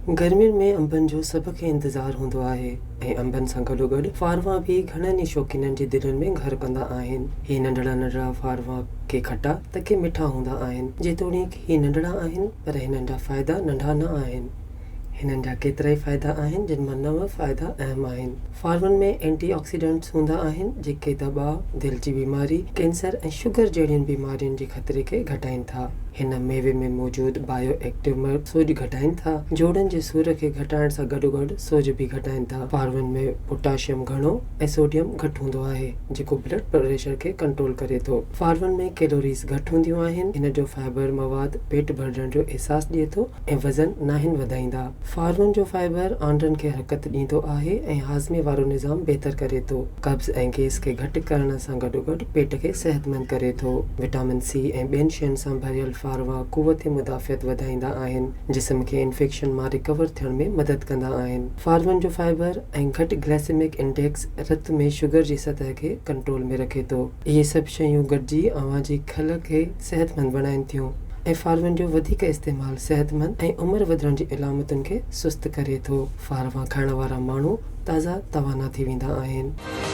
گرمين ۾ انبن جو سڀ کي انتظار هوندو آهي ۽ انبن سان گڏوگڏ فاروا به گهڻن ئي شوقينن جي دلين ۾ گهر ڪندا آهن. هي ننڍڙا ننڍڙا فاروا ڪي کٽا ته ڪي مٺا هوندا آهن. جيتوڻيڪ هي ننڍڙا آهن پر هنن جا فائدا ننڍا نه آهن. هنن جا ڪيترائي فائدا آهن جن مان نو فائدا اهم آهن. فارون ۾ اينٽي آڪسيڊنٽس هوندا آهن جيڪي دٻاء، دل جي بيماري، ڪينسر ۽ شگر جهڙين بيمارين جي خطري کي گهٽائين ٿا. هن ميوي ۾ موجود بايو ايڪٽو مرد سوڄ گهٽائين ٿا. جوڙن جي سور کي گهٽائڻ سان گڏوگڏ سوڄ به گهٽائين ٿا. فارون ۾ پوٽاشيم گهڻو ۽ سوڊيم گهٽ هوندو آهي، جيڪو بلڊ پريشر کي ڪنٽرول ڪري ٿو. فارون ۾ ڪيلوريز گهٽ هونديون آهن. هن جو فائبر مواد پيٽ ڀرجڻ جو احساس ڏئي ٿو ۽ وزن ناهن وڌائيندا. فارون جو فائبر آنڊن کي حرڪت ڏيندو آهي ۽ هاضمي وارو نظام بهتر ڪري ٿو. قبض ۽ گيس کي گهٽ ڪرڻ سان گڏوگڏ پيٽ کي صحتمند ڪري ٿو. وٽامن سي ۽ ٻين شين سان ڀريل فاروا قوت مدافعت وڌائيندا آهن، جسم کي انفيڪشن مان ريڪور ٿيڻ ۾ مدد ڪندا آهن. فارون جو فائبر ۽ گهٽ گلائسيمڪ انڊيڪس رت ۾ شگر جي سطح کي ڪنٽرول ۾ رکي ٿو. اهي سڀ شيون گڏجي اوهان جي کل کي صحتمند بڻائين ٿيون ۽ فارون جو وڌيڪ استعمال صحتمند ۽ عمر وڌڻ جي علامتن کي سست ڪري ٿو. فاروا کائڻ وارا ماڻهو تازا توانا ٿي ويندا آهن.